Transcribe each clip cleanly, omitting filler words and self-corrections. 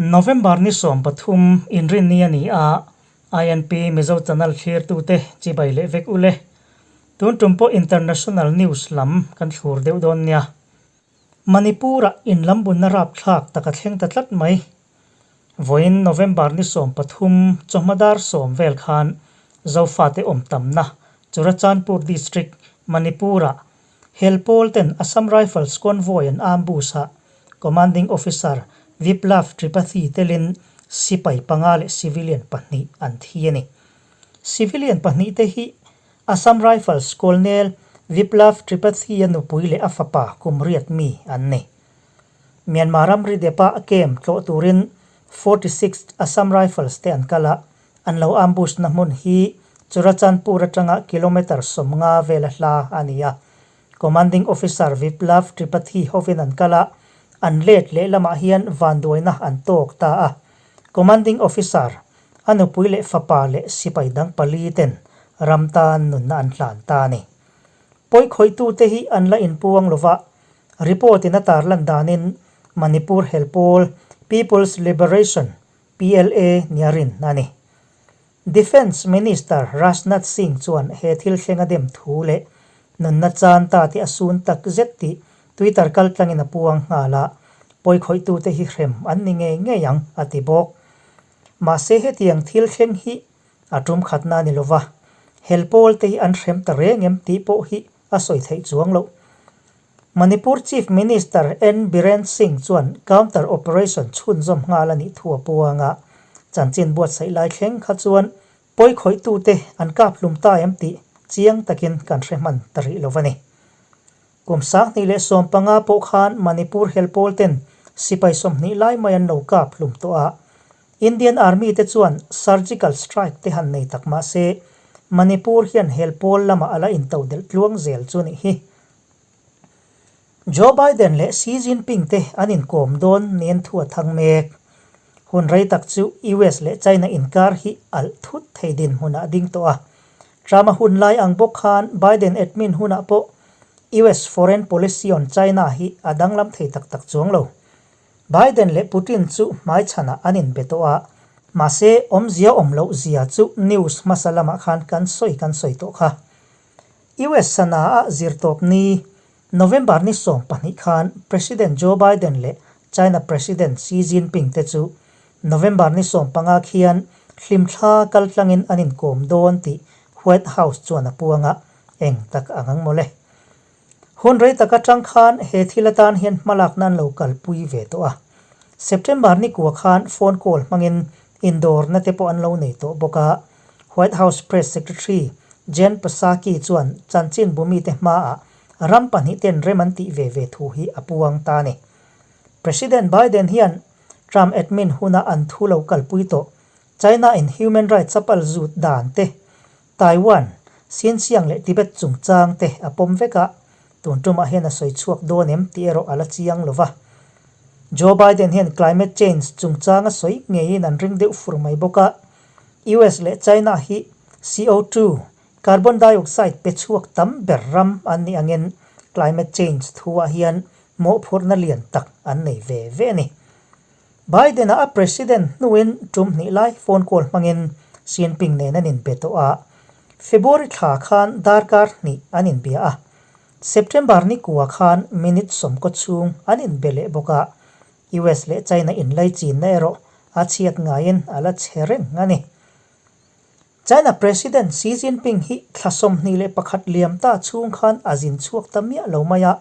November ni 13 Inrinni a ni a, INP Mizo Channel thlirtute chibai leh vek ule. Tun tum pawh International News lam kan thlur deuh dawn nia. Manipur-ah inlambunna rapthlak tak a thleng ta tlat mai. Vawiin November ni 13 chawhma dar 10 vel khan Zofate awm tamna Churachandpur District, Manipur-ah Hel pawl ten Assam Rifles convoy an ambush a, Commanding Officer Viplav Tripathi telin sipai panga leh civilian pahnih an thi a ni. Civilian pahnih te hi Assam Rifles Colonel Viplav Tripathi-a nupui leh a fapa kum riat mi an ni. Myanmar ramri depa camp tlawh turin 46th Assam Rifles te an kal a, An lo ambush na hmun hi Churachandpur atanga kilometre 50 vela hla a ni a. Commanding Officer Viplav Tripathi hovin an kal a, an let lehlamah hian vanduaina an tawk ta a. Commanding Officer, a nupui leh fapa leh sipai dang pali ten ram tan nunna an hlan ta a ni. Pawikhawitute hi an la inpuang lova, report in a tarlan danin Manipur helpawl People's Liberation PLA nia rin a ni. Defence Minister Rajnath Singh chuan he thil thleng a dem thu leh nunna chan ta te a sun tak zet tih Twitter kaltlangin a puang nghal a, pawikhawih-tute hi hrem an ni ngei ngei ang a ti bawk. Mahse hetiang thil thleng hi a tum khatna a ni lova, hel pawl te hi an hrem ta reng em tih pawh hi a sawi theih chuang loh. Manipur Chief Minister N Biren Singh chuan counter operation chhunzawm nghal a nih thu a puang a, chanchin buatsaih lai thleng kha chuan pawikhawih-tute an kap hlum ta em tih chiang takin kan hre hman ta rih lo a ni. Kum 2015 pawh khan Manipur helpawl ten sipai 20 lai mai an lo kap hlum tawh a, Indian Army te chuan surgical strike te han nei tak mah se Manipur hian helpawl lamah a la intodelh tluang zel chu a nih hi. Joe Biden leh Xi Jinping te an inkawm dawn nen thu a thang mek. Hun rei tak chu US leh China inkar hi alh thut thei dinhmunah a ding tawh a. Trump-a hun lai ang bawk khan Biden admin hunah pawh US foreign policy on China hi a danglam thei tak tak chuang lo. Biden leh Putin chu hmaichhanah an inbe tawh a, mahse awmzia awm loh zia chu news hmasa lamah khan kan sawi kan sawi tawh kha. US sana a zirtawp ni, November ni 12 khan President Joe Biden leh China President Xi Jinping te chu November ni 15 khian hlimthla kaltlangin an inkawm dawn tih White House chuan a puang a, eng tak ang ang mawle. Hun rei tak atang khan he thil atan hian hmalakna an lo kalpui ve tawh a. September ni kua khan phone call hmangin indawrna te pawh an lo nei tawh bawk a. White House Press Secretary Jen Psaki chuan chanchin bumite hmaah ram pahnih ten rem an tih ve ve thu hi a puang ta a ni. President Biden hian Trump admin huna an thu lo kalpui tawh China in human rights a pal zut dan te, Taiwan, Xinjiang leh Tibet chungchang te a pawm vek a, tun tumah hian a sawi chhuak dawn em tih erawh a la chiang lo va. Joe Biden hian climate change chungchang a sawi ngeiin an ring deuh fur mai bawk a, US leh China hi CO2, carbon dioxide, pe chhuak tam ber ram an nih angin climate change thuah hian mawhphurhna lian tak an nei ve ve a ni. Biden-a a president hnuin tum hnih lai phone call hmangin Xi Jinping nen an inbe tawh a, February thla khan darkar hnih an inbia a, September ni kua khan minute 20 chhung an inbe leh bawk a, US leh China inlaichinna erawh a chhiat ngaiin a la chhe reng a ni. China President Xi Jinping hi thla 21 liam ta chhung khan a zin chhuak ta miah lo mai a,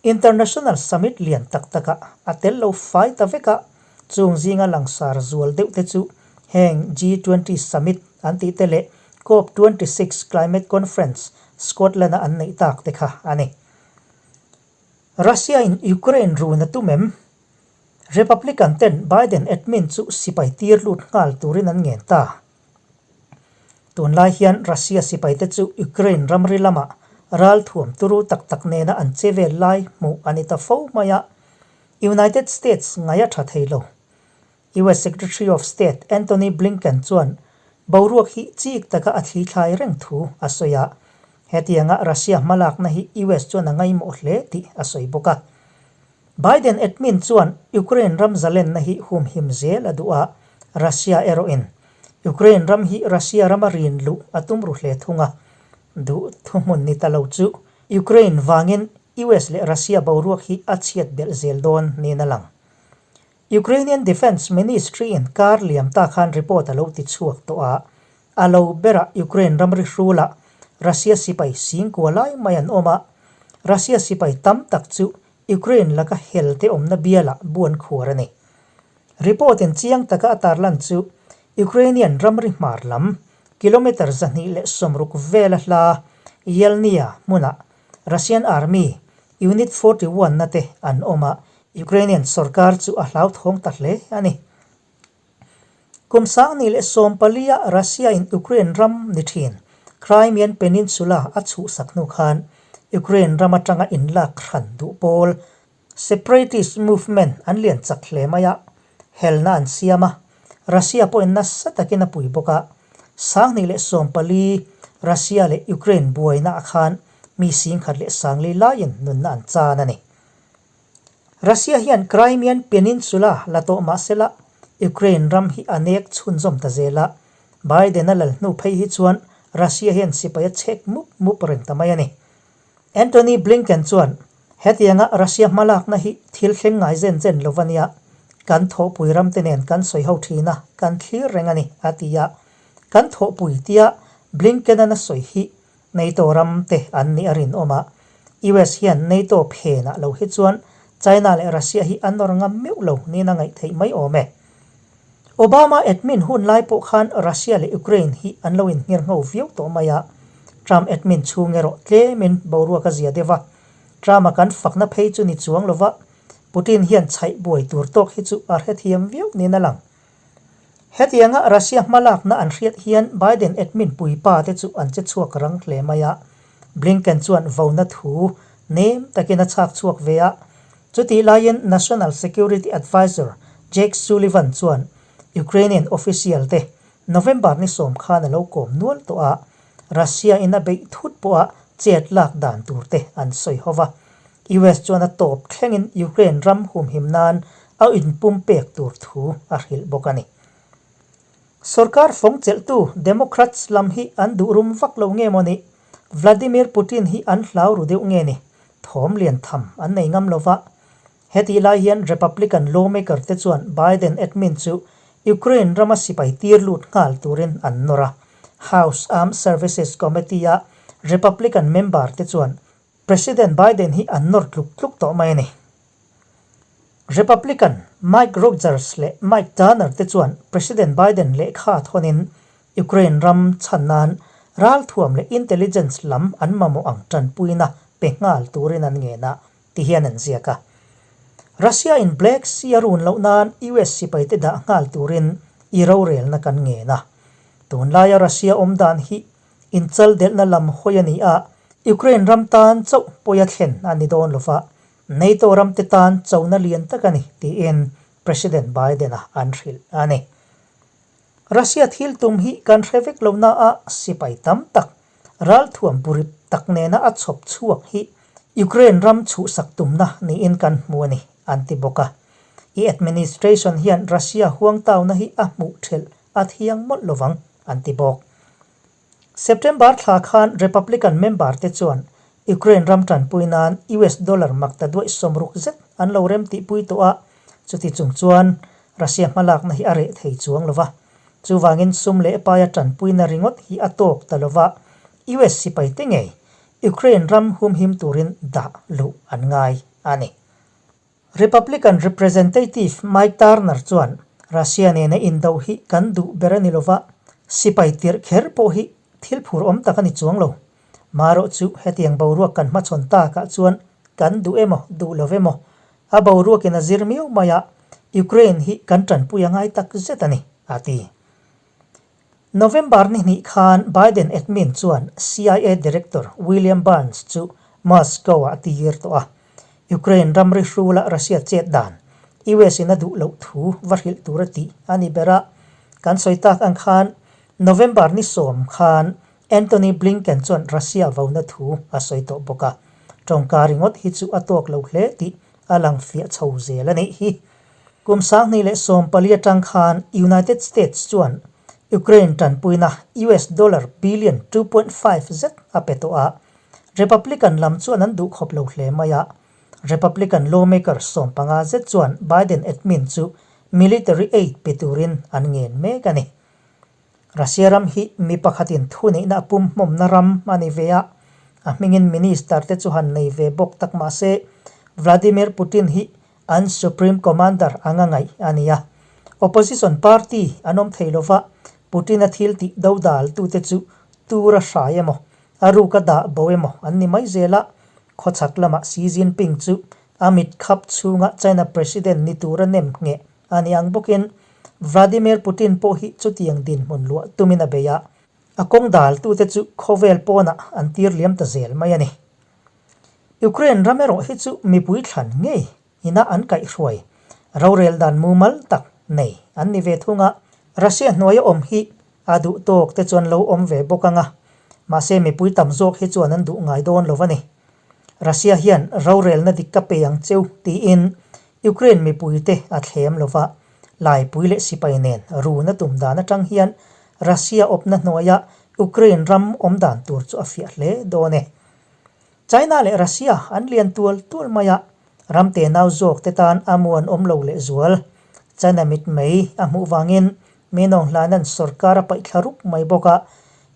International Summit lian tak takah a tel lo fai ta vek a, chung zinga langsar zual deuh te chu heng G20 Summit an tih te leh Cop 26 Climate Conference Scotland-a an neih tak te kha a ni. Russia in Ukraine run a tum em? Republican ten Biden admin chu sipai tir lut nghal turin an ngen ta. Tunlai hian Russia sipai te chu Ukraine ramri lamah ral thuam turu tak tak nena an che vel lai hmuh a ni ta fo mai a, United States ngaih a tha thei lo. US Secretary of State Antony Blinken chuan boruak hi chik taka a thli thlai reng thu a sawi a, hetianga Russia hmalakna hi US chuan a ngaihmawh hle tih a sawi bawk a. Biden admin chuan Ukraine ram zalenna hi humhim zel a duh a, Russia erawhin Ukraine ram hi Russia rama rin luh a tum ru hle thung a, duh thuhmun ni ta lo chu Ukraine vangin US leh Russia boruak hi a chhiat belh zel dawn niin a lang. Ukrainian Defence Ministry in kar liam ta khan report a lo ti chhuak tawh a, a lo berah Ukraine ramri hrulah Russia sipai singkua lai mai an awm a, Russia sipai tam tak chu Ukraine laka hel te awmna bialah bu an khuar a ni. Report in chiang taka a tarlan chu Ukrainian ramri hmar lam kilometre 260 vela hla Yelnya hmunah Russian Army Unit 41 na te an awm a, Ukrainian sorkar chu a hlauthawng ta hle a ni. Kum 2014 ah Russia in Ukraine ram ni thin Crimean Peninsula a chhuhsak hnu khan Ukraine ram atanga inlak hran duh pawl Separatist movement an lian chak hle mai a, helna an siam a, Russia pawhin nasa takin a pui bawk a. 2014 Russia leh Ukraine buaina ah khan mi 10,004 laiin nunna an chan a ni. Russia hian Crimean Peninsula la tawh mah sela, Ukraine ram hi a nek chhunzawm ta zel a. Biden-a lal hnu phei hi chuan Russia hian sipai a chhek mup mup reng ta mai a ni. Antony Blinken chuan, Hetianga Russia hmalakna hi thil thleng ngai zen zen lo va nia, kan thawhpui ramte nen kan sawi ho thin a, kan thlir reng a ni, a ti a. Kan thawhpui tia Blinken-an a sawi hi NATO ram te an nih a rinawm a, US hian NATO phenah lo hi chuan China leh Russia hi an nawr ngam meuh lo niin a ngaih theih mai awm e. Obama admin hun lai pawh khan Russia leh Ukraine hi an lo inngher ngho viau tawh mai a, Trump admin chhung erawh tlemin boruak a zia deuh a, Trump-a kan fakna phei chu ni chuang lova Putin hian chhaih buai tur tawk hi chu a hrethiam viau niin a lang. Hetianga Russia hmalakna an hriat hian Biden admin puipa te chu an che chhuak rang hle mai a, Blinken chuan vona thu nem takin a chhak chhuak ve a. Chutih laiin National Security Adviser Jake Sullivan chuan Ukrainian official te November ni sawm khan a lo kawm nual tawh a, Russia in a beih thut pawha chet lak dan tur te an sawi ho va. US chuan a tawp thlengin Ukraine ram humhim nan a inpumpek tur thu a hrilh bawk a ni. Sorkar fawng chelhtu Democrats lam hi an duh rum vak lo nge maw ni? Vladimir Putin hi an hlau ru deuh nge ni? Thawm lian tham an nei ngam lo va. Hetih lai hian Republican lawmaker te chuan Biden admin chu Ukraine rama sipai tir lut nghal turin an nawr a. House Armed Services Committee-a Republican member te chuan President Biden hi an nawr tluk tluk tawh mai a ni. Republican Mike Rogers leh Mike Turner te chuan President Biden lehkha thawnin Ukraine ram chhan nan ralthuam leh intelligence lam an mamawh ang tanpuina pe nghal turin an ngen a, ti hian an ziak a. Russia in Black Sea a run loh nan US sipaite dah nghal turin i rorelna kan ngen a. Tunlaia Russia awm dan hi Inchaldelhna lam hawi a ni a, Ukraine ram tan chauh pawi a thlen a ni dawn lova, NATO ramte tan chona lian tak a ni, tiin President Biden-a an hrilh a ni. Russia thil tum hi kan hre vek lo na a, sipai tam tak, ralthuam burip tak nena a chhawp chhuak hi Ukraine ram chhuhsak tumna niin kan hmu a ni, an ti bawk a. I administration hian Russia huangtauna hi a hmuh thelh a thiang mawlh lovang, an ti bawk. September thla khan Republican member te chuan Ukraine ram tanpui nan US dollar makta duaih 60 zet an lo rem tihpui tawh a, chuti chung chuan Russia hmalakna hi a reh thei chuang lo va. Chuvangin sum leh paia tanpuina ringawt hi a tawk ta lo va, US sipai te ngei Ukraine ram humhim turin dah luh an ngai a ni. Republican Representative Mike Turner chuan Russia nena indo hi kan duh ber a ni lova, sipai tirh kher pawh hi thil phur awm tak a ni chuang lo. Marawh chu hetiang boruak kan hmachhawn takah chuan kan duh emaw duh lo emaw a boruakin a zir miau mai a, Ukraine hi kan tanpui a ngai tak zet a ni, a ti. November ni hnih khan Biden admin chuan CIA Director William Burns chu Moscow-ah a tir tawh a. Ukraine ramri hrula Russia chet dan US in a duh loh thu va hrilh tur a tih a ni ber a. Kan sawi tak ang khan November ni 10 khan Antony Blinken chuan Russia vona thu a sawi tawh bawk a. Tawngka ringawt hi chu a tawk lo hle tih a lang fiah chho zel a nih hi. Kum 2014 atang khan United States chuan Ukraine tanpuina US dollar billion 2.5 zet a pe tawh a, Republican lam chuan an duh khawp lo hle mai a. Republican lawmaker 15 zet chuan Biden admin chu military aid pe turin an ngen mek a ni. Russia ram hi mi pakhatin thuneihna a pum hmawmna ram a ni ve a, a hmingin minister te chu han nei ve bawk tak mah se Vladimir Putin hi an supreme commander anga ngaih a ni a. Opposition party an awm thei lova, Putin-a thil tih dodal tute chu tur a hrai emaw, a ruk a dah bo emaw an ni mai zel a, khawchhak lamah Xi Jinping chu a mit khap chhunga China president ni tura nem ngheh A ni ang bawkin Vladimir Putin pawh hi chutiang dinhmun luah tumin a bei a, a kawng daltute chu khawvel pawnah an tir liam ta zel mai a ni. Ukraine ram erawh hi chu mipui thlan ngei ina an kaihhruai rorel dan mumal tak nei an ni ve thung a, Russia hnuaia awm hi a duh tawk te chuan lo awm ve bawk ang a, mahse mipui tam zawk hi chuan an duh ngai dawn lo a ni. Russia hian rorelna dik ka pe ang cheu tiin Ukraine mipuite a thlem lova, laipui leh sipai nen run a tum dan atang hian Russia awpna hnuaia Ukraine ram awm dan tur chu a fiah hle dawn e. China leh Russia an lian tual tual mai a, ram tenau zawk te tan a muan awm lo leh zual. China mit mai a hmuh vangin Minawng hlanan sorkar a paih thla rup mai bawk a,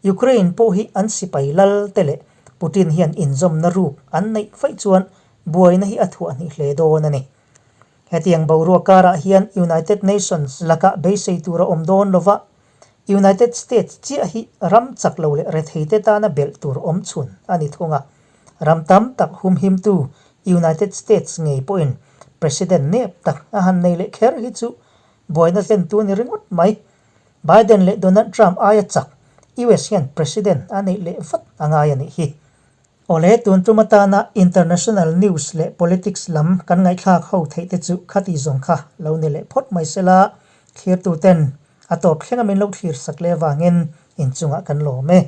Ukraine pawh hi an sipai lal te leh Putin hian inzawmna ruk an neih vaih chuan buaina hi a thuah hnih hle dawn a ni. Hetiang boruak karah hian United Nations lakah beisei tur a awm dawn lova, United States chiah hi ram chak lo leh retheite tana belh tur awm chhun a ni thung a. Ram tam tak humhimtu United States ngei pawhin President nep tak a han nei leh kher hi chu buaina hlentu ni ringawt mai. Biden leh Donald Trump aia chak US hian President a neih leh vat a ngai a nih hi. Awle, tun tum atana international news leh politics lam kan ngaihthlak ho theih te chu khati zawng kha lo ni leh phawt mai sela, thlirtu ten a tawp thlenga min lo thlir sak leh avangin inchungah kan lawm e.